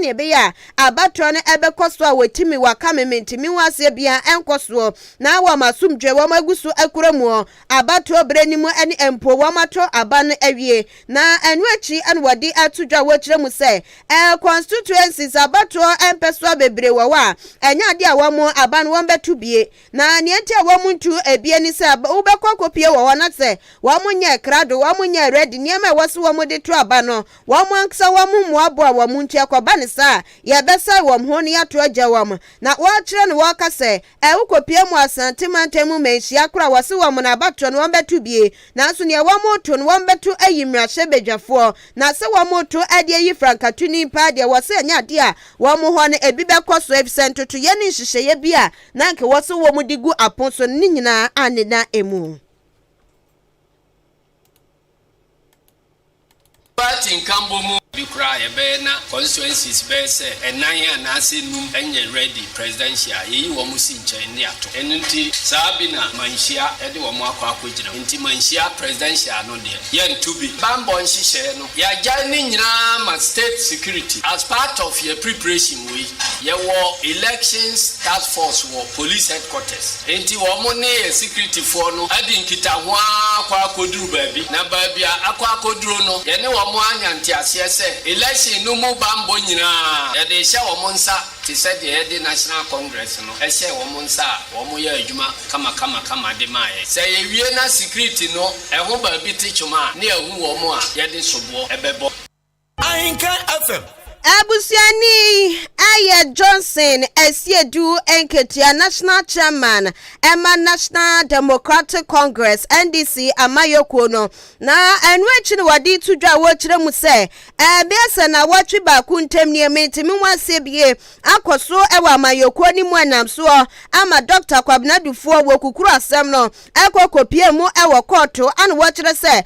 sɛnea ɛbɛyɛ a abatoɔ no ɛbɛkɔ so a wɔtumi waka me mentumi ho aseɛ biara ɛnkɔ soɔ na wɔn asomdwe wɔn agu so akura mu abatoɔ berɛ no mu ne mpo wɔn ato aba no awie. Na ɛno akyi na wɔde ato dwa wɔkyerɛ mu sɛ ɛɛ constituencies abatoɔ mpɛsoa bebree wɔ hɔ a ɛnyɛ adeɛ a wɔn aba no wɔn bɛto bie. Na nea nti a wɔn ntu ebie ne sɛ wobɛkɔ akɔpie wɔ hɔ na sɛ wɔn nyɛ krado, wɔn nyɛ ready, nneɛma a ɛwɔ so wɔn de to aba no wɔn ankasa wɔn mmoaboa wɔn nti ɛkɔba ne saa yɛbɛsɛe wɔn ho ne yɛato agya wɔn. Na wɔrekyerɛ no wɔreka sɛ ɛwokɔpie mu Asante mantam mu manhyia koro a wɔse wɔn no abatoɔ no wɔn bɛto bie, nanso nea wɔn reto no wɔn bɛto ayi mmarahyɛbadwafoɔ, na sɛ wɔn reto de ayi frankatuni paa deɛ, wɔse ɛnyɛ adeɛ a wɔn hɔ no ebi bɛkɔ so, efisɛ ntotoyɛ ne nhyehyɛeɛ bi a na anka wɔse wɔn de gu apon so no ne nyinaa anneda emu. Party nkabom mu bi koraa yɛbɛyɛ na constituencies bɛyɛ sɛ ɛnan anaasɛ num ɛnyɛ ready presidential, yɛyi wɔn si nkyɛn ne ato. Ɛno nti saa bi na Manhyia ɛde wɔn akɔ akɔgyina. Nti Manhyia presidential no deɛ, yɛnto bi. Bambɔ nhyehyɛɛ no, yɛagyae ne nyinaa ma state security. As part of yɛ preparation wei, yɛwɔ elections task force wɔ police headquarters, nti wɔn ne yɛ security foɔ no adi nkitaho akɔ akɔduru baabi, na baabi a akɔ akɔduru no, yɛne wɔn anya nteaseɛ sɛ election no mu bambɔ nyinaa yɛde hyɛ wɔn nsa, te sɛ deɛ yɛde national congress no ɛhyɛ wɔn nsa a wɔn yɛ adwuma kamakamakama de maa yɛ. Sɛ yɛwie na security no ɛho baabi te twoma a, ne yɛhu wɔn a yɛde soboɔ ɛbɛbɔ. Ahenkan FM. Abusuani ayɛ Johnson Asiedu Nketia, national chairman ɛma National Democratic Congress, NDC amayɔkuo no, na ɛno akyi no wɔde to dwa a wɔkyerɛ mu sɛ ɛbɛyɛ sɛ na wɔtwe baako ntam nneɛma ntumi ho aseɛ bie akɔ so ɛwɔ amayɔkuo no mu, ɛnam soɔ ama Dr Kwabena Duffuor wɔ kukuru asɛm no ɛkɔ kɔpie mu ɛwɔ kɔɔto. Ana wɔkyerɛ sɛ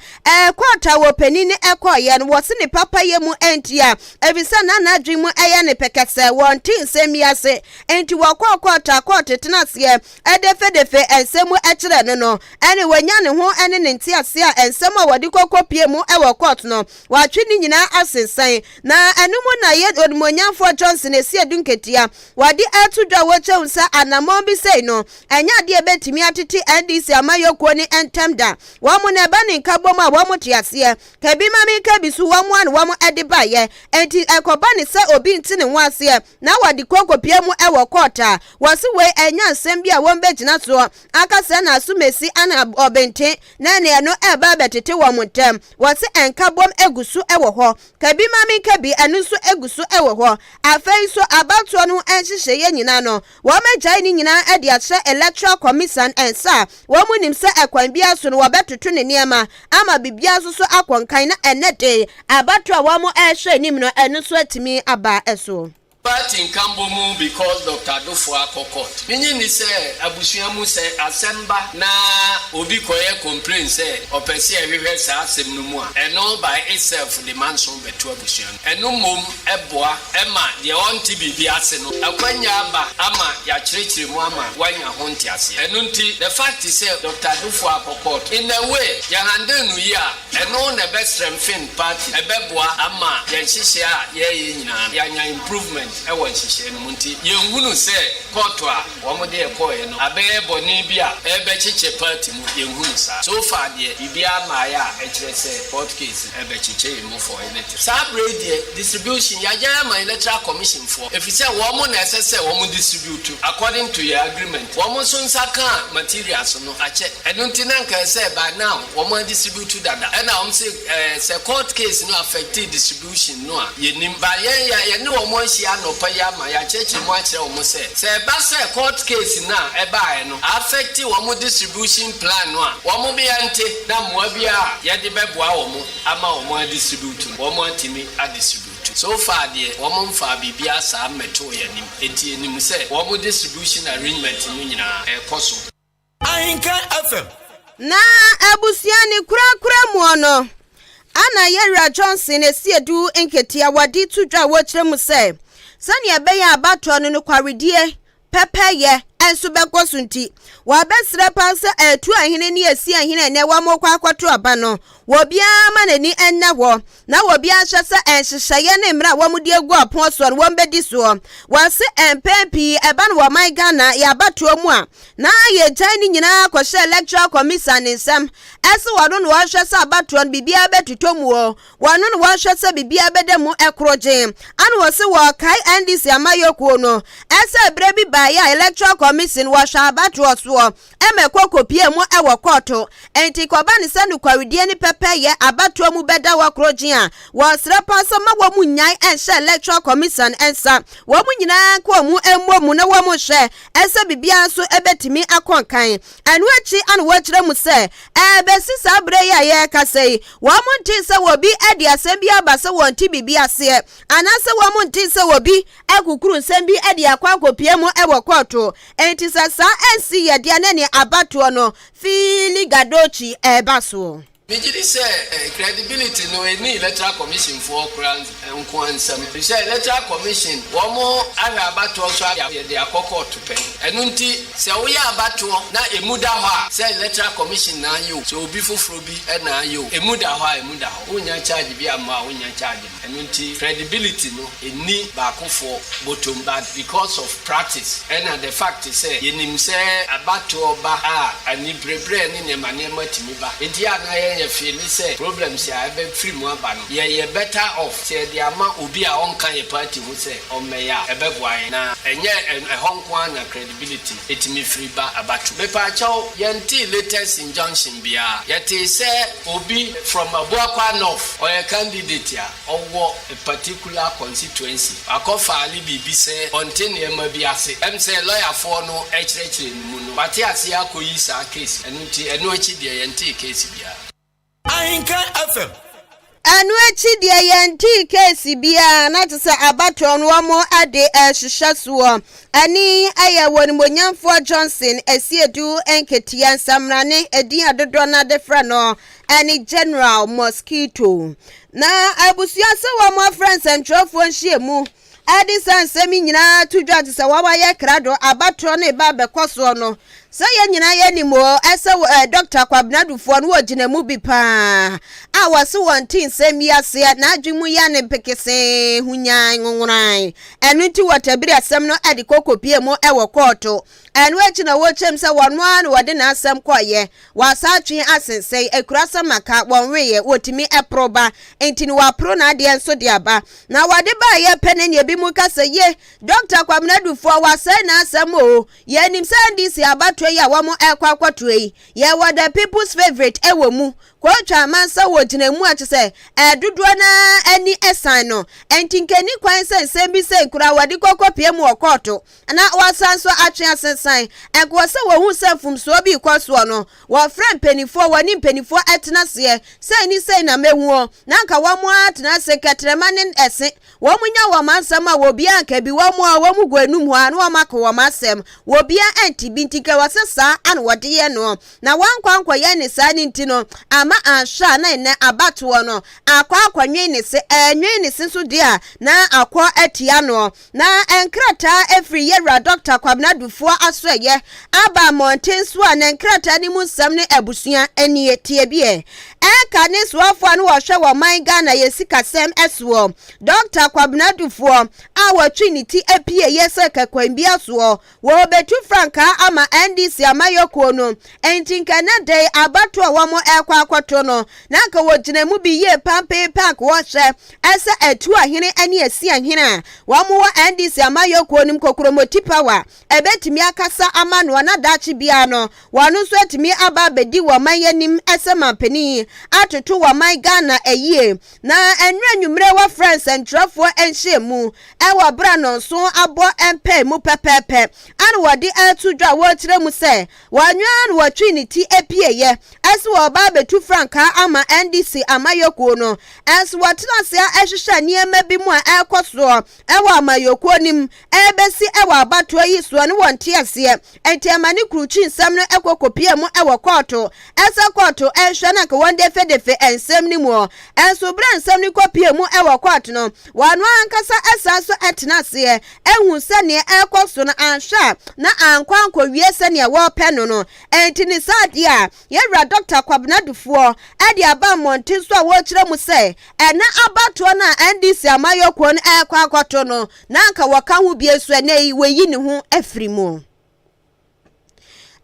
kɔɔto a wɔpanin ɛkɔɔyɛ no, wɔse ne papayɛ mu ɛntia, efisɛ na n'adwene mu ɛyɛ ne pɛkɛsɛ, wɔnte nsɛm yi ase, nti wɔkɔɔ kɔɔto a kɔɔto tena aseɛ ɛdefedefe nsɛm mu ɛkyerɛ no, ɛne wɔnya ne ho ɛne ne ntease a nsɛm a wɔde kɔkɔ pie mu ɛwɔ kɔɔto no, wɔatwe ne nyinaa asensan. Na ɛno mu na yɛ onimonyamfoɔ Johnson Asiedu Nketia wɔde ɛto dwa wɔkyɛw sɛ anammɔn bi sei no ɛnyɛ adeɛ bɛtumi atete NDC amayɔkuo ne ntɛm da. Wɔn mo na ɛba ne nka bom a wɔn te aseɛ kabi ma mi nka bi so wɔn ano wɔn ɛde baayɛ, nti ɛkɔba ne sɛ obi nte ne ho aseɛ na wɔde kɔkɔpie mu ɛwɔ court a, wɔsi wei ɛnya nsɛm bi a wɔn bɛgyina soɔ aka sɛ na asomesi ana ɔbɛnten na ɛne ɛno ɛba bɛtete wɔn ntɛm. Wɔsi nka bom egu so ɛwɔ hɔ, kabi ma mi nka bi, ɛno nso egu so ɛwɔ hɔ. Afei nso abatoɔ no nhyehyɛeɛ nyinaa no, wɔn agyae ne nyinaa ɛde ahyɛ Electoral Commission nsa a wɔn mu nim sɛ ɛkwan biara so no wɔbɛtoto ne nneɛma ama biribiara nso so akɔ nkan, na ɛnɛ de abatoɔ a wɔn ɛrehwɛ anim no, ɛno nso atumi aba ɛso. Party nkabom mu because Dr Duffuor akɔ court, menyi ni sɛ abusua mu sɛ asɛm ba na obi kɔyɛ complain sɛ ɔpɛ sɛ ɛhwehwɛ saa asɛm no mu a, ɛno by itself de manso bɛto abusua no. Ɛno mmom ɛboa ɛma deɛ ɔnte biribi ase no akwanya aba ama yɛakyerɛkyerɛ mu ama wanya ho nteaseɛ. Ɛno nti the fact sɛ Dr Duffuor akɔ court, in a way yɛhandle no yi a, ɛno na ɛbɛ strengthen party, ɛbɛboa ama yɛn nhyehyɛ a yɛyɛ nyinaa yɛanya improvement ɛwɔ nhyehyɛ no mu. Nti yɛnhunu sɛ kɔɔto a wɔn de ɛkɔɔɛ no abɛyɛ bɔne bi a ɛbɛkyekyɛ party mu. Yɛnhunu saa. So far deɛ, biribiara maayɛ a ɛkyerɛ sɛ court case ɛbɛkyekyɛ yɛn mu for anything. Saa bere deɛ, distribution yɛagya ama Electoral Commission foɔ, ɛfiri sɛ wɔn na ɛsɛ sɛ wɔn distribute according to yɛ agreement. Wɔn nso nsa kaa materials no akyɛ, ɛno nti na nka sɛ by now wɔn distribute dada. Ɛna wɔn sɛ sɛ court case no affect distribution no a, yɛnim ba yɛn yɛ yɛne wɔn ahyia anɔpa yi ama yɛakyerɛkyerɛ mu akyerɛ wɔn sɛ ɛba sɛ court case no a ɛbaeɛ no affect wɔn distribution plan no a, wɔn bi yɛnte na mmoa bi a yɛde bɛboa wɔn ama wɔn adistribute no, wɔn atumi adistribute. So far deɛ, wɔn mfa biribi asa mmɛto yɛn anim, eti anim sɛ wɔn distribution arrangement no nyinaa ɛkɔ so. Ahenkan FM. Na abusua ne kurakura muo no ana yɛwura Johnson Asiedu Nketea wɔde to dwa a wɔkyerɛ mu sɛ sɛnea ɛbɛyɛ abatoɔ no nokwaredie pɛpɛyɛ. nso bɛkɔ so nti, wɔbɛsrɛ paa sɛ Atu ahene ne Asi ahene a ɛnnɛ wɔrekɔ akɔto aba no, obiara mma n'ani nna hɔ na obiara nhwɛ sɛ nhyehyɛeɛ ne mmara a wɔde agu apono soɔ no wɔbɛdi soɔ. Wɔse mpɛn pii ɛba no wɔ ɔman Ghana yɛn abatoɔ mu a, na yɛgyae ne nyinaa kɔhyɛ Electoral Commission ne nsam ɛse wɔno na wɔhwɛ sɛ abatoɔ no biribiara bɛtotɔ mu o, wɔno na wɔhwɛ sɛ biribiara bɛda mu korogyen. Ana wɔse wɔkae NDC amayɔkuo no ɛsɛ berɛ bi baeɛ a Electoral Commission wɔhwɛ abatoɔ soɔ ma ɛkɔ kɔpue mu wɔ kɔɔto. Enti kɔba no sɛ nokwaredie ne pɛpɛyɛ abatoɔ mu bɛda hɔ korogyen a, wɔsrɛ paa sɛ mma wɔn nnyae nhyɛ Electoral Commission nsa. Wɔn nyinaa nka wɔn mmɔ mu na wɔn nhwɛ sɛ biribiara nso bɛtumi akɔ nkan. Ɛno akyi na wɔkyerɛ mu sɛ ɛrebɛsi saa berɛ yi a yɛrekasa yi, wɔn ntee sɛ obi de asɛm bi aba sɛ wɔnte biribi aseɛ anaasɛ wɔn ntee sɛ obi akukuru nsɛm bi de akɔ akɔpue mu wɔ kɔɔto. Enti sɛ saa ansi yɛ deɛ na ɛneɛ abatoɔ no fiili gadokyi reba soɔ. Megye di sɛ credibility no ɛnni Electoral Commission foɔ koraa nkoa nsam efisɛ Electoral Commission wɔn ahwɛ abatoɔ so a yɛde akɔ kɔɔto pɛn. Ɛno nti sɛ woyɛ abatoɔ na ɛmu da hɔ a sɛ Electoral Commission na ayɛ o, sɛ obi foforɔ bi na ayɛ o, ɛmu da hɔ a ɛmu da hɔ. Wonnya charge bi amma a wonnya charge no. Ɛno nti credibility no ɛnni baakofoɔ bɔtɔm but because of practice ɛna the fact sɛ yɛnim sɛ abatoɔ ba a anibereberɛ ne nneɛma nneɛma tumi ba nti a na yɛn yɛ feeli sɛ problems a ɛbɛfiri mu aba no yɛyɛ better off sɛ yɛde ama obi a ɔnka yɛ party ho sɛ ɔmmɛyɛ a ɛbɛboa yɛn na ɛnyɛ ɛhɔ nko ara na credibility ɛtumi firi ba abatoɔ. Mepaakyɛw yɛntee latest injunction biara yɛtee sɛ Obi from Abuakwa North, ɔyɛ candidate a ɔwɔ a particular constituency, wakɔ file biribi sɛ ɔnte nneɛma bi ase, ɛm sɛ lɔyafoɔ no kyerɛkyerɛ ne mu no, wate aseɛ akɔyi saa case, ɛno nti ɛno akyi deɛ yɛntee case biara. Ahenkan FM. Ɛno akyi deɛ yɛntee case biara, na te sɛ abatoɔ no wɔn de rehyehyɛ soɔ. Ɛne ɛyɛ Onimuonyamfoɔ Johnson Asiedu Nketia Nsamrane edin a dodoɔ no ara de frɛ no ɛne General Mosquito. Na abusua sɛ wɔn afrɛ nsɛntwerɛfoɔ nhyiamu ɛde saa nsɛm yi nyinaa to dwa te sɛ wɔn ayɛ krado abatoɔ no reba abɛkɔ soɔ no. Sɛ yɛn nyinaa yɛnim o, ɛsɛ wɔ ɛɛ Dɔkta Kwabena Dufoɔ no wɔgyina mu bi paa a wɔse wɔnte nsɛm yi aseɛ, n'adwene mu yɛ ne mpekesee, hunyan, nwonworan. Ɛno nti wɔtabiri asɛm no de kɔ kɔpie mu wɔ kɔɔto. Ɛno akyi na wɔkyerɛm sɛ wɔno ara na wɔde n'asɛm kɔeɛ. Wɔasa atwe asensɛn, akura sɛ maka, wɔnweeɛ, wɔtumi poro ba. Nti no wɔaporo n'adeɛ nso de aba. Na wɔde baeɛ pɛ na nea ebinom ka sɛ ye, Dɔkta Kwabena Dufoɔ wɔasɛe n'asɛm o. Yɛnim sɛ NDC abatoɔ yi a wɔn ɛrekɔ akɔtoɔ yi, yɛwɔ the people's favourite wɔ mu. Kootwa Amansa wɔ gyina mu a kyerɛ sɛ dodoɔ no ara ani san no. Ɛnti nka ɛnni kwan sɛ nsɛm bi sei koraa wɔde kɔ kɔpie mu wɔ kɔɔto na wɔasan nso atwe asensan. Ɛnka wɔ sɛ wɔhu sɛ mfomsoɔ bi rekɔ soɔ no, wɔfrɛ mpaninfoɔ, wɔne mpaninfoɔ tena aseɛ, sei ne sei na mɛhu o, na anka wɔn ara tena ase kɛtrɛma ne ɛse. Wɔn nya wɔn asɛm a wɔbiara nka bi, wɔn a wɔn gu anum hɔ a na wɔn aka wɔn asɛm, wɔbiara nte bi nti nka wɔ sɛ saa ana wɔde yɛ no. Na wɔankɔ ankɔyɛ ne saa no nti no, amma anhwɛ a na nnɛ abatoɔ no akɔ akɔnwen ne se, ɛrenwen ne se nso deɛ a na akɔ atia no. Na nkrataa afiri Yɛwura Dɔkta Kwabena Dufoɔ asoɛeɛ aba mmɔnten so a na nkrataa no mu nsɛm ne abusua nie, tie bi ɛ. Ɛka ne soafoɔ a na wɔhwɛ wɔ ɔman Ghana yɛ sikasɛm soɔ, Dɔkta Kwabena Dufoɔ a wɔtwe ne ti apieeɛ sɛ kɛkɔnbia soɔ Wɔrebetu frankaa ama NDC amayɔkuo no, enti nka ɛnɛ da yi abatoɔ a wɔn rekɔ akɔto no, na anka wɔgyina mu bi yie pampeepe anka wɔhwɛ sɛ Atuahene ne Asiahene a wɔn wɔ NDC amayɔkuo no mu Kokromoti Power ɛbɛtumi akasa ama noɔ na daakye biara no wɔn nso atumi aba abɛdi wɔn man anim sɛ manpanin atoto wɔn man Ghana ayie. Na ɛnnora anwummerɛ wɔfrɛɛ nsɛntwerɛfoɔ nhyiamu wɔ berɛ a nnɔnson abɔ mpae mu pɛpɛɛpɛ a na wɔde reto dwa a wɔrekyerɛ mu sɛ wɔanwɛn ara na wɔtwee ne ti pieeɛ sɛ wɔreba abɛtu frankaa ama NDC amayɔkuo no. Nso wɔtena ase a hwehwɛ nneɛma bi mu a ɛrekɔ soɔ wɔ amayɔkuo no mu ɛrebɛsi wɔ abatoɔ yi soɔ no wɔnte aseɛ. Enti ɛma ne krukyi nsɛm no kɔ kɔpie mu wɔ kɔɔto sɛ kɔɔto nhwɛ na anka wɔndefedefe nsɛm no mu. Nso. Nanso berɛ a nsɛm no kɔpuee mu wɔ kɔɔto no, wɔn ankasa san nso tena aseɛ hu sɛ nea ɛrekɔ so no anhwɛ a na ankɔ ankɔwie sɛnea wɔrepɛ no no. Enti ne saa adeɛ a yɛn wura Dɔkta Kwabena Dufoɔ de aba mmɔnten so a wɔrekyerɛ mu sɛ ɛnnɛ abatoɔ no a NDC amanyɔkuo no rekɔ akɔto no na anka wɔka ho bie nso ɛnnɛ yi wɔayi ne ho afiri mu.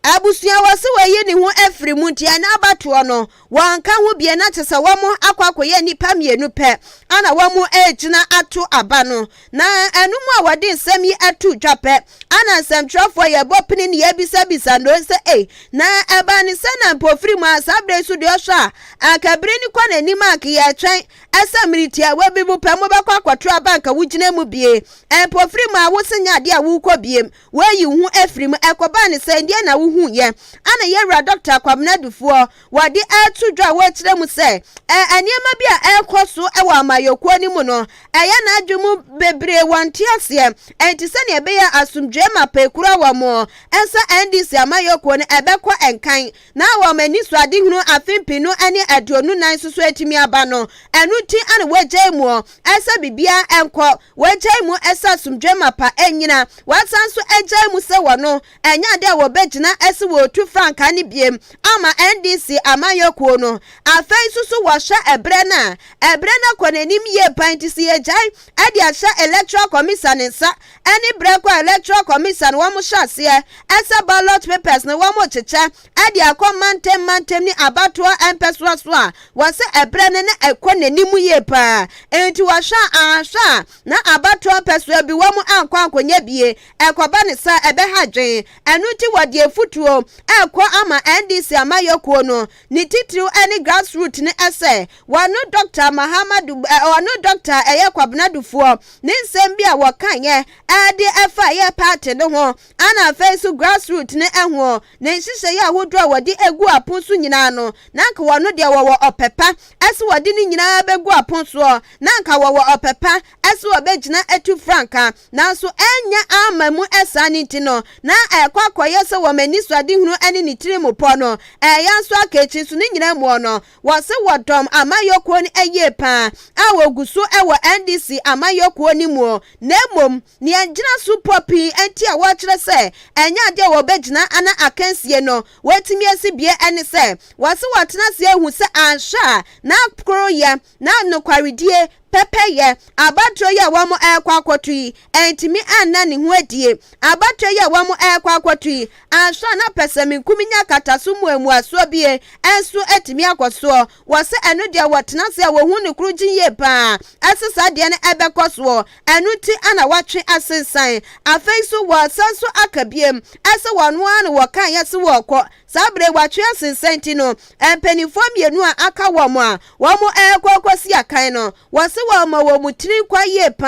Abusua wɔ se wɔayi ne ho afiri mu nti ɛnnɛ abatoɔ no wɔnka ho bie na kyɛ sɛ wɔn akɔ akɔyɛ nnipa mmienu pɛ ana wɔn regyina ato aba no. Na ɛno mu a wɔde nsɛm yi ato dwa pɛ ana nsɛmtwerɛfoɔ yɛbɔ pene ne yɛbisabisa no sɛ ei na ɛbaa ne sɛ na mpofiri mu a saa berɛ yi so deɛ ɔhwɛ a anka bere no kɔ n'anim a anka yɛretwɛn ɛsɛ mmere tiawa bi mu pɛ mobɛkɔ akɔto aba anka wogyina mu bie mpofiri mu a wo se nyɛ adeɛ a worekɔ biem Woayi wo ho afiri mu. Ɛkɔbaa no sɛn? Deɛn na wohuiɛ? Ana yɛn wura Dɔkta Kwabena Dufoɔ, wɔde reto dwa a wɔrekyerɛ mu sɛ, ɛ, nneɛma bi a ɛrekɔ so wɔ amayɔkuo no mu no, ɛyɛ n'adwene mu bebree wɔnte aseɛ. Enti sɛdeɛ ɛbɛyɛ a asomdwoeɛ mapa ekura wɔn nsa NDC amayɔkuo no ɛbɛkɔ nkan na wɔn anisoadehunu afe mpenu ne 24 nso so atumi aba no, ɛno nti ana wɔagyae muo sɛ biribiara nkɔ Wɔagyae mu sɛ asomdwoe mapa nnyina. Wɔasan nso agyae mu sɛ wɔno ɛnyɛ ade a wɔbɛgyina sɛ wɔretu frankaa no biem ama NDC amanyɔ kuo no. Afei nso so wɔhwɛ ɛberɛ no a, ɛberɛ no akɔ n'anim yie paa nti sɛ yɛgyae de ahyɛ Electoral Commission nsa ne berɛ kɔ a Electoral Commission wɔn hyɛ aseɛ sɛ ballot papers no wɔn rekyekyɛ de akɔ mantam mantam ne abatoɔ mpɛsoa so a, wɔse ɛberɛ no na ɛkɔ n'anim yie paa. Enti wɔhwɛ a anhwɛ a na abatoɔ mpɛsoa bi wɔn ankɔ ankɔnya bie. Ɛkɔba no saa a ɛbɛha adwene. Ɛno nti wɔde afutuo rekɔ ama NDC amayɔkuo no, ne titiriw ne grassroot no sɛ wɔno Dɔkta Mahamadu, wɔno Dɔkta ɛyɛ Kwabena Dufoɔ ne nsɛm bi a wɔkaeɛ de ɛfa ɛyɛ party no ho Ana afei nso grassroot no ɛhoɔ, ne nhyehyɛeɛ ahodoɔ a wɔde agu apon so nyinaa no, na anka wɔno deɛ wɔwɔ ɔpɛ pa sɛ wɔde ne nyinaa bɛgu apon soɔ, na anka wɔwɔ ɔpɛ pa sɛ wɔbɛgyina atu franka, nanso annya amma mu saa no nti no, na ɛrekɔ akɔyɛ sɛ wɔn anisoadehunu ne ne tirimupɔ no ɛreyɛ nso aka akyi nso ne nyinaa muɔ no, wɔse wɔdɔm amanyɔkuo no yie paa a wɔgu so wɔ NDC amanyɔkuo no muo, na mmom Nea ngyinaso pɔ pii nti a wɔkyerɛ sɛ ɛnyɛ ade a wɔbɛgyina ana akansie no wɔatumi asi bie ne sɛ, wɔse wɔatena ase ahu sɛ anhwɛ a na koroyɛ na nokwaredie, pɛpɛyɛ, abatoɔ yi a wɔn rekɔ akɔto yi antumi anna ne ho adie. Abatoɔ yi a wɔn rekɔ akɔto yi anhwɛ a na pɛsɛmenkominya akataso mmuamuasoɔ bie nso atumi akɔ soɔ. Wɔse ɛno deɛ wɔtena ase a wɔhu no korogyen yie paa ɛse saa deɛ no ɛbɛkɔ soɔ. Ɛno nti na wɔatwe asensan. Afei nso wɔresan nso aka biom sɛ wɔn ara na wɔkaeɛ se wɔrekɔ. Saa berɛ yi wɔatwe asensan nti no, mpanimfoɔ mmienu a aka wɔn a wɔrekɔ akɔsi akan no, wɔse wɔma wɔn tiri nkwa yie pa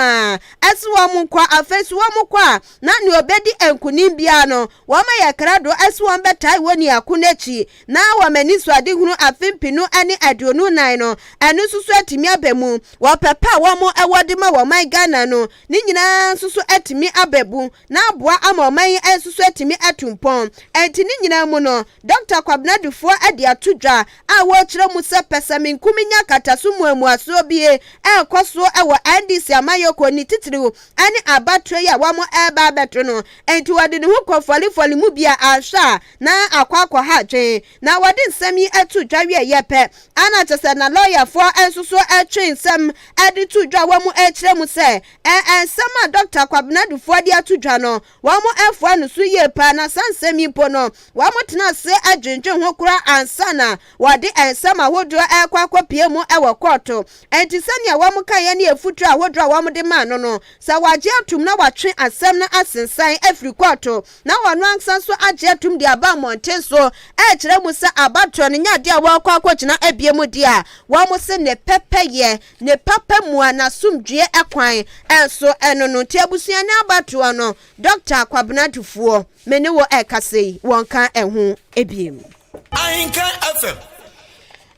ara se wɔnkɔ. Afei nso wɔkɔ a, na nea ɔbɛdi nkonim biara no, wɔayɛ krado se wɔbɛtae wɔn niako no akyi na wɔn anisoadehunu afe mpenu ne 24 no, ɛno nso so atumi aba mu. Wɔ pɛ pa a wɔn wɔ de ma wɔn Ghana no, ne nyinaa nso so atumi aba bu na aboa ama ɔman yi nso so atumi atu mpɔn. Enti ne nyinaa mu no, Dɔkta Kwabena Dufour de ato dwa a wɔrekyerɛ mu sɛ pɛsɛmenkominya kataso mmuamuasoɔ bi rekɔ so wɔ NDC amanyɔkuo ne titiriw ne abatoɔ yi a wɔreba abɛto no. Enti wɔde ne ho kɔ fɔlifɔli mu bi a anhwɛ a na akɔ akɔha adwene. Na wɔde nsɛm yi too dwa wieeɛ pɛ a na kyerɛ sɛ na lɔyafoɔ nso so twe nsɛm de to dwa a wɔrekyerɛ mu sɛ nsɛm a Dɔkta Kwabena Dufour de ato dwa no, wɔafoa no so yie paa na saa nsɛm yi mpo no, wɔtena ase dwendwen ho koraa ansa na wɔde nsɛm ahodoɔ rekɔ akɔpue mu wɔ kɔɔto. Enti sɛnea wɔkaeɛ ne afutuo ahodoɔ a wɔde maa no no, sɛ wɔagye atom na wɔatwe asɛm no asensan afiri kɔɔto na ɔno ankasa nso agye atom de aba mmɔnten so rekyerɛ mu sɛ abatoɔ no nyɛ adeɛ a wɔrekɔ akɔgyina abie mu deɛ a, wɔn se ne pɛpɛyɛ, ne papa mua, n'asomdwoeɛ kwan nso ɛno no. Nti abusua ne abatoɔ no, Dɔkta Kwabena Dufoɔ, me ne wo rekasa yi, wɔnka ɛho biem. Ahenkan FM.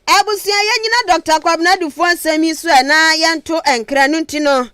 Abusua yɛnyina Dɔkta Kwabena Dufoɔ nsɛm yi so ɛ na yɛnto nkra no nti no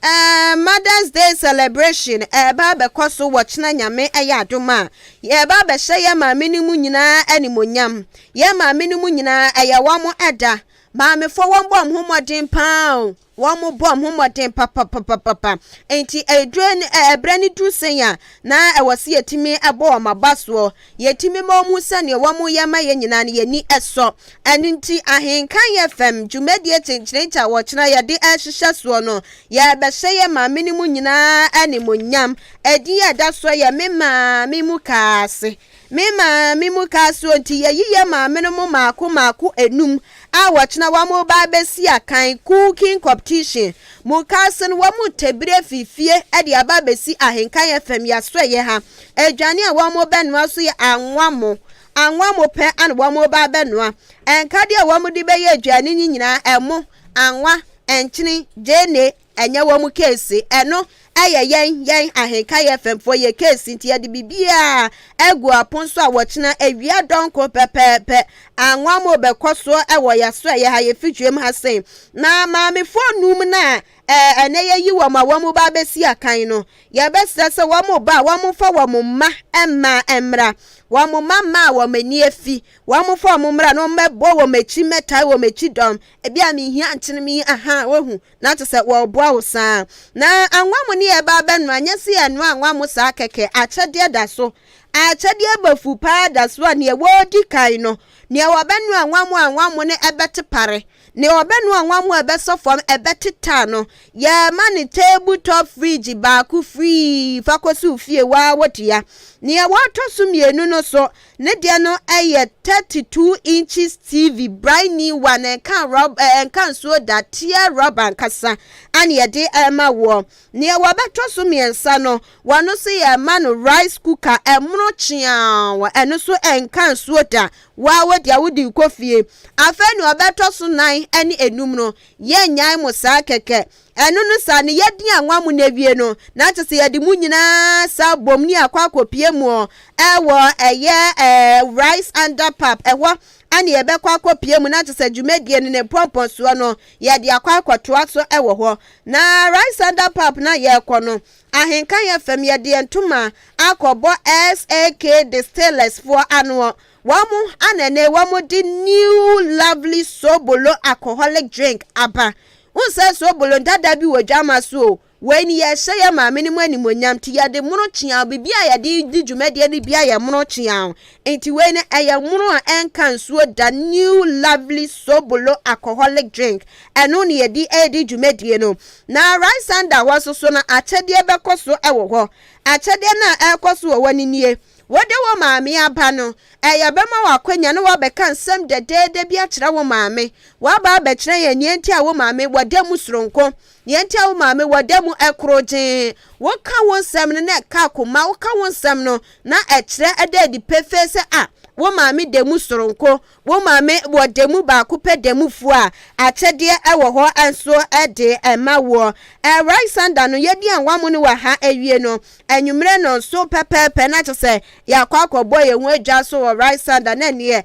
eh, Mother's Day celebration ɛreba abɛkɔ so wɔ kyena Nyame ɛyɛ adom a yɛreba abɛhyɛ yɛn maame no mu nyinaa animonyam yɛn maame no mu nyinaa ɛyɛ wɔn ɛda. Maamefoɔ wɔn bɔ wɔn ho mmɔden paa o. Wɔn bɔ wɔn ho mmɔden papapapapa. Nti ɛdure no ɛbrɛ no duru sɛn a na ɛwɔ sɛ yɛtumi bɔ wɔn aba soɔ. Yɛtumi ma wɔn hu sɛ deɛ wɔn yɛ ma yɛn nyinaa no yɛn ani sɔ. Ɛno nti Ahenkan FM dwumadie kyenkyerenkye a wɔkyena yɛde rehyehyɛ soɔ no, yɛrebɛhyɛ yɛn maame no mu nyinaa animuonyam. Ɛdin a ɛda soɔ yɛ Me Maame Mu Kaase. Me maame mu kaa so nti yɛyi yɛn maame no mo maako maako enum a wɔkyena wɔn reba abɛsi akan cooking competition mu kaa so no wɔn retɛbire afi fie de aba abɛsi Ahenkan FM yasoɛyɛ ha. Aduane a wɔn rebɛnoa nso yɛ anwa mo. Anwa mo pɛ ana wɔn reba abɛnoa. Nkadeɛ a wɔn de bɛyɛ aduane no nyinaa ɛmo, anwa, nkyene, gyeene, Ɛnyɛ wɔn case, ɛno ɛyɛ yɛn, yɛn Ahenkaeɛ fɛmfoɔ yɛ case nti yɛde biribiara agu apon so a wɔkyena awia dɔnko pɛpɛɛpɛ anwa mo bɛkɔ soɔ ɛwɔ yɛaso ɛyɛ ha yɛ fidwuam ha sei. Na maamefoɔ num no a ɛnɛ yɛyi wɔn a wɔn ba abɛsi akan no, yɛbɛsrɛ sɛ wɔn ba a wɔn mfa wɔn mma mmaa mmra, wɔn mma mmaa a wɔn ani afi, wɔn mfa wɔn mmra na wɔn mmɛbɔ wɔn akyi mmɛtae wɔn akyi dɔm, ebi a mehia nkyene me aha woahu. Na kyerɛ sɛ wɔreboa wo saa. Na anwa mo ne yɛreba abɛnoa, nyɛ sɛ yɛnoa anwa mo saa kɛkɛ, akyɛdeɛ da so. Akyɛdeɛ bafu paa da so a neɛ wɔredi kan no, neɛ wɔbɛnoa anwa mo a anwa mo no ɛbɛte pare, neɛ wɔbɛnoa anwa mo a ɛbɛsɔ fam ɛbɛte taa no, yɛrema no table top fridge baako free fa kɔsi wo fie waa wotua. Neɛ wɔtɔ so mmienu no so, Ne deɛ no yɛ 32 inches TV, brand new one, ɛnka rɔb ɛnka nsuo da, tear rɔba ankasa ana yɛde ɛrema woɔ. Neɛ wɔbɛtɔ so mmiɛnsa no, wɔn nso yɛrema no rice cooker, ɛmono kyeaw, ɛno nso ɛnka nsuo da, woa wo deɛ wode rekɔ fie. Afei neɛ ɔbɛtɔ so nan ne enum no, yɛnnyae mo saa kɛkɛ, Ɛno no saa no yɛadi anwa mu no awie no, na kyerɛ sɛ yɛde mu nyinaa saa bom ne akɔ akɔpie mu ɛwɔ ɛyɛ ɛɛ rice under pap ɛhɔ ɛne yɛbɛkɔ akɔpie mu na kyerɛ sɛ dwumadie no ne mpɔmpɔnsoɔ no yɛde akɔ akɔtoa so ɛwɔ hɔ. Na rice under pap na yɛrekɔ no ahenka yɛ fam yɛde yɛn ntoma akɔbɔ SAK distillers foɔ anoɔ. Wɔn ana ɛnɛ wɔn de new lovely sobolo alcoholic drink aba. Wohu sɛ soobolo dada bi wɔ dwamma so o, wei no yɛrehyɛ yɛn maame no mu animuonyam nti yɛde mono kyeaw, biribi a yɛde di dwumadie no biara yɛ mono kyeaw, nti wei no ɛyɛ mono a ɛnka nsuo da, new lovely sobolo alcoholic drink, ɛno na yɛde redi dwumadie no. Na rice under hɔ nso so no akyɛdeɛ bɛkɔ so wɔ hɔ, akyɛdeɛ no a ɛrekɔ so wɔ hɔ no nie, Wode wo maame aba no, ɛyɛ bɛma wo akwanya na woabɛka nsɛm dɛdɛɛdɛ bi akyerɛ wo maame. Woaba abɛkyerɛ yɛn nea enti a wo maame wɔ da mu soronko, nea enti a wo maame wɔ da mu korogyee. Woka wo nsɛm no na ɛka koma, woka wo nsɛm no na ɛkyerɛ ɛda adi pefee sɛ a wo maame da mu soronko. Wo maame wɔ da mu baako pɛ da mu fua a, akyɛdeɛ wɔ hɔ nso de ma woɔ. Alexander no, yɛdi anwa mo no wɔ ha awie no, anwummerɛ nnɔnson pɛpɛɛpɛ na kyerɛ sɛ yɛakɔ akɔbɔ yɛn ho adwa so wɔ Alexander na neɛ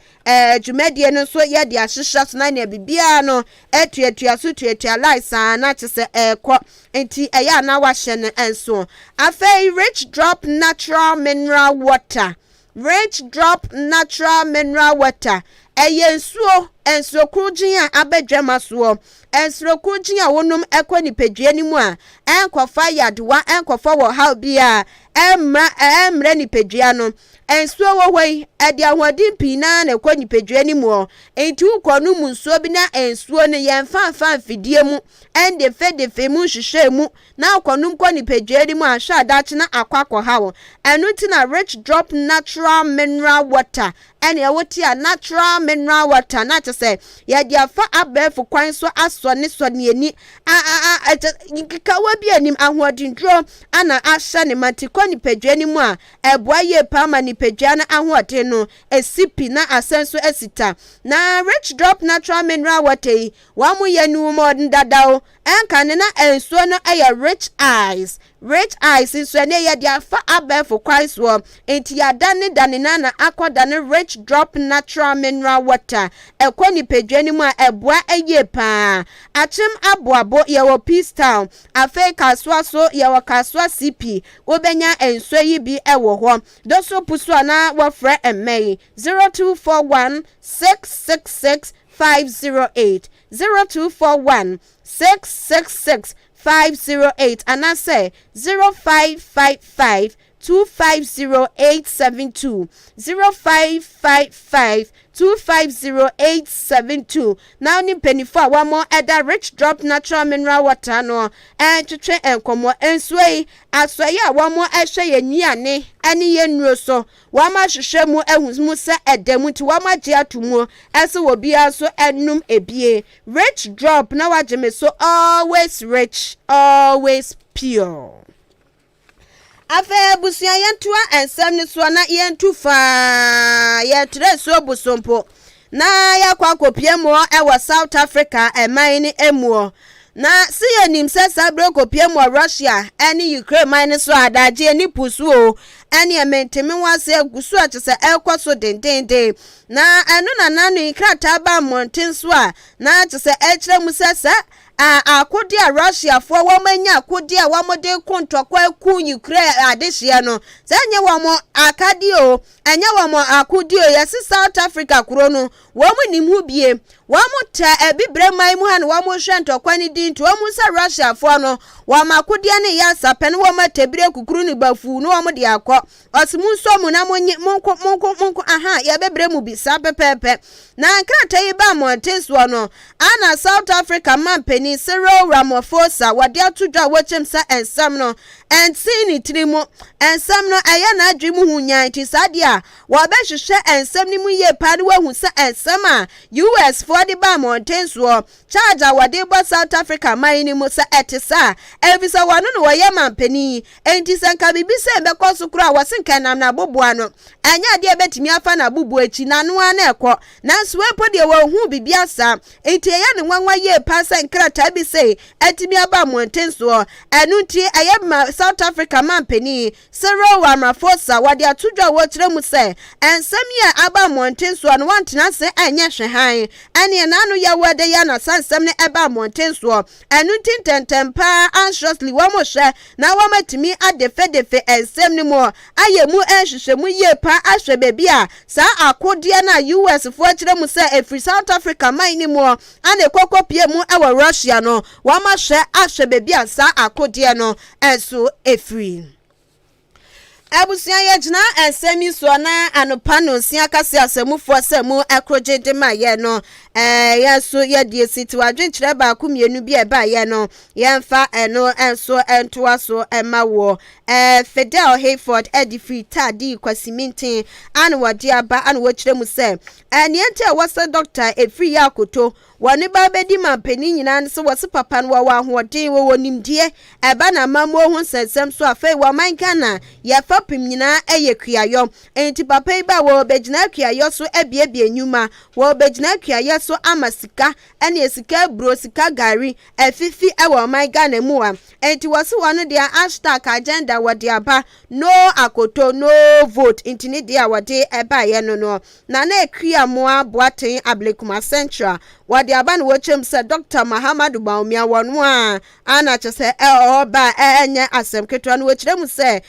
dwumadie no nso yɛde ahyehyɛ so na neɛ biribiara no atuatua so tuatua line saa na kyerɛ sɛ ɛrekɔ nti ɛyɛ a na wahyɛ no nso. Afei Rich Drop Natural Mineral Water. Rich Drop Natural Mineral Water, Ɛyɛ nsuo, nsuo korogyen a aba dwama soɔ, nsuo korogyen a wonom kɔ nipadua no mu a ɛnkɔfa yadewa, ɛnkɔfa ɔhaw biara ɛmmra ɛmmrɛ nipadua no. Nsuo wɔ hɔ yi, ɛde ahoɔden pii naa na ɛkɔ nipadua no mu. Nti wokɔ nom nsuo bi na nsuo no yɛmfa mfa mfidie mu, ɛndefedefe mu nhwehwɛ mu na ɔkɔnom kɔ nipadua no mu a, hwɛ a daakye na akɔ akɔha wo. Ɛno nti na Rich Drop Natural Mineral Water ɛne wote a natural mineral water na kyerɛ sɛ yɛde afa abɛɛfo kwan so asɔ ne sɔ ne ani a a a nkekawa bi anim ahoɔdenduro ana ahyɛ ne ma nti kɔ nipadua no mu a ɛboa yie paa ma nipadua no ahoɔden no esi pi na asɛn so asi ta. Na Rich Drop Natural Mineral Water yi wɔn yɛ no mu dadaw Ɛnka no na nsuo no yɛ rich ice. Rich ice nso ɛnɛ yɛde afa abɛɛfo kwan soɔ nti yɛadane dane no ana akɔ dane rich drop natural mineral water. Ɛkɔ nipadua no mu a ɛboa yie paa. Akyem Aboabo yɛwɔ Peace Town. Afei Kasoa so yɛwɔ Kasoa CP. Wobɛnya nsuo yi bi wɔ hɔ. Doso Pusu a na wɔfrɛ mmɛ yi 0241 666 508. 0241 666 508 anaasɛ 0555 250872, 0555 250872, na wo ne mpanimfoɔ a wɔn ɛda Rich Drop Natural Mineral Water no ɛntwetwe nkɔmmɔ. Nsuo yi asɔeɛ a wɔn ɛhwɛ yɛn nnuane ɛne yɛn nnuro so, wɔn ahwehwɛ mu ahu mu sɛ ɛda mu, nti wɔn agye ato mu ɛsɛ wɔ biara nso ɛnum ebie Rich Drop na wagye me so. Always rich, always pure. Afei abusua, yɛntoa nsɛm no soɔ na yɛntu faa yɛtrɛ suo bosompo na yɛakɔ akɔpie mu ɛwɔ South Africa ɛman no muɔ. Na si yɛnim sɛ saa berɛ kɔpie mu wɔ Russia ɛne Ukraine man no so adagye ne pusu o, ɛne ɛmenteme ho ase agu so a kyɛ sɛ ɛrekɔ so dendenden. Na ɛno na nano yi krataa ba mmɔnten so a na kyɛ sɛ ɛkyerɛ mu sɛ sɛ akode a Russiafoɔ wɔn anya, akode a wɔn de ko ntɔkwa ku Ukraine adehyeɛ no, sɛ ɛnyɛ wɔn akadeɛ o, ɛnyɛ wɔn akode o, yɛsi South Africa kuro no wɔn nim ho bie. Wɔn tɛ abibire man mu ha na wɔn hwɛ ntɔkwa no di, nti wɔn sɛ Russiafoɔ no wɔn akodeɛ no yɛ asapɛ no, wɔn atɛbire kukuru ne bafu na wɔn de akɔ. Ɔsi mu nso mu na mo nye monko monko monko aha, yɛbɛbrɛ mu bi saa pɛpɛɛpɛ. Na nkrataa yi ba mmɔnten soɔ no ana South Africa mampanin Cyril Ramaphosa wɔde ato dwa a wɔkyɛm sɛ nsɛm no ɛnsen ne tiri mu, nsɛm no ɛyɛ n'adwene mu ho nyan, nti saa deɛ a wɔbɛhwehwɛ nsɛm no mu yie paa ne wɔahu sɛ nsɛm a US foɔ de ba mmɔnten soɔ, charge a wɔde bɔ South Africa man no mu, sɛ ɛte saa, ɛfiri sɛ wɔno no wɔyɛ mampanin, enti sɛ nka biribi sɛ mbɛkɔ so koraa, wɔse nka nam n'aboboa no, ɛnyɛ adeɛ bɛtumi afa n'aboboa akyi n'anoa na ɛkɔ. Nanso mpo deɛ wɔnhu biribi asa, nti ɛyɛ ne nwanwa yie paa sɛ nkrataa bi sɛ ɛtumi aba mmɔnten soɔ. Ɛno nti ɛyɛ ma South Africa mampanin Cyril Ramaphosa wɔde ato dwa a wɔkyerɛ mu sɛ nsɛm yi a aba mmɔnten soɔ no, wɔntena ase ɛnyɛ hwɛ hann, ɛneɛ n'ano yɛ wɔ ɛdɛ yɛ anasa nsɛm no ɛba mmɔnten soɔ. Ɛno nti ntɛntɛm paa, anxiously, wɔn hwɛ na wɔn atumi adefedefe nsɛm no mu, ayɛ mu nhwehwɛmu yie paa, ahwɛ baabi a saa akodeɛ no a US foɔ kyerɛ mu sɛ ɛfiri South Africa man no mu ana ɛkɔkɔ pie mu ɛwɔ Russia no, wɔn ahwɛ baabi a saa akodeɛ no nso ɛfiri. Abusua, yɛgyina nsɛm yi soɔ na anopa no nsia kase asɛmufoɔ sɛ mu ɛkorogye de ma yɛ no, yɛn nso yɛde esi te wadwenkyerɛ baako mmienu bi a ɛbaayɛ no, yɛmfa ɛno nso ntoa so ɛma wɔ Fidel Hayford ɛde firi taadi Kwasiminten ana wɔde aba ana wɔkyerɛ mu sɛ nea nti a wɔsɛ Doctor efiri yɛ akoto wɔne ba bɛdi mampanin nyinaa no sɛ wɔse papa no wɔwɔ ahoɔden, wɔwɔ nimdeɛ, ɛba na amammuo ho nsɛnsɛm so. Afei wɔman Ghana yɛfa pem nyinaa ɛyɛ kuayɔ, nti papa yi ba wɔbɛgyina kuayɔ so abiebie nnwuma, wɔbɛgyina kuayɔ so ama sika ɛne sika aburo, sika gari afifi ɛwɔ ɔman Ghana mu a. Nti wɔse wɔn deɛ #agenda wɔde aba, no Akoto no vote. Nti ne deɛ a wɔde ɛbaeɛ no, Nana Akua Moa Boaten Ablekuma Central wɔde aba no, wɔkyɛm sɛ Dr Mahamadu Bawumia wɔn a ana kyɛ sɛ ɔba ɛnyɛ asɛm ketewa no. Wɔkyerɛ mu sɛ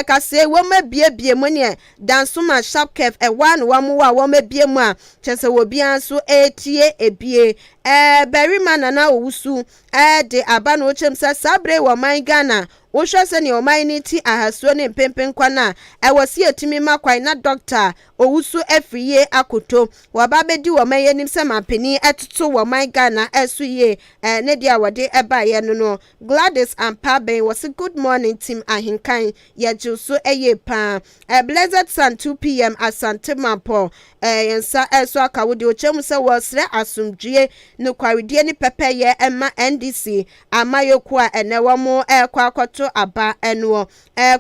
kaseɛ wɔn abiebie mu neɛ Dansoma Sharp Curve ɛwɔ a na wɔn wɔ a wɔn abie mu a kyɛ sɛ obiara nso ɛretie ebie. Barima Nana Owusu ɛde aba no, wɔkyerɛ mu sɛ saa bere wɔ ɔman Ghana, wohwɛ sɛnea ɔman no ti ahasuo ne mpempen kwan a ɛwɔ si etumi ma kwan na Doctor Owusu Afiri Akoto wɔba bɛdi wɔn man anim sɛ mampanin ɛtoto wɔn man Ghana ɛso yie. Ne deɛ a wɔde ɛbaeɛ no, Gladys Ampaben wɔsi, "Good morning, team Ahenkan, yɛgye so ɛyɛ paa." Blessed Sun 2 p.m. Asante Mampɔ yɛn nsa ɛso aka wo deɛ, ɔkyerɛ mu sɛ wɔsrɛ asomdwie, nokwaredie ne pɛpɛyɛ ɛma NDC amayɔkuo a ɛnɛ wɔn ɛrekɔ akɔto aba ɛnoɔ.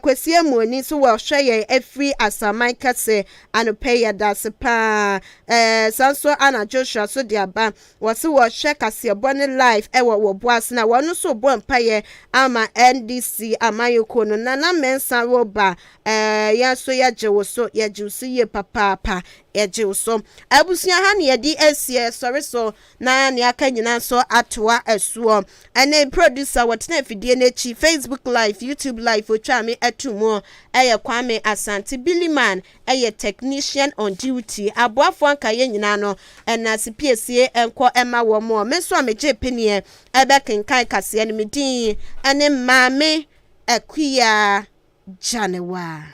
Kwesi Emuoni nso wɔhwɛ yɛn afiri Asaman Kɛse anɔpɛ, yɛda ase paa. Saa nso ana Joshua so de aba, wɔsi wɔhwɛ kaseɛbɔ ne live ɛwɔ wɔ boase na wɔn nso bɔ mpaeɛ ama NDC amayɔkuo no. Nana Mɛnsa Roba, yɛn nso yɛgye wo so, yɛgye wo so yie papaapa. Yɛgye wo so. Abusua ha ne yɛde asie sɔre so na nea aka nyinaa nso atoa ɛsoɔ. Ɛne producer wɔtena afidie no akyi, Facebook Live, YouTube Live, otwa me ato mu ɛyɛ Kwame Asante. Billy Man ɛyɛ technician on duty. Aboafoɔ anka yɛn nyinaa no ɛna sipiesie nkɔ ɛma wɔn mo. Me nso a megye pineɛ ɛbɛkenkan kaseɛ no, me din ɛne Maame Akuya Gyanewa.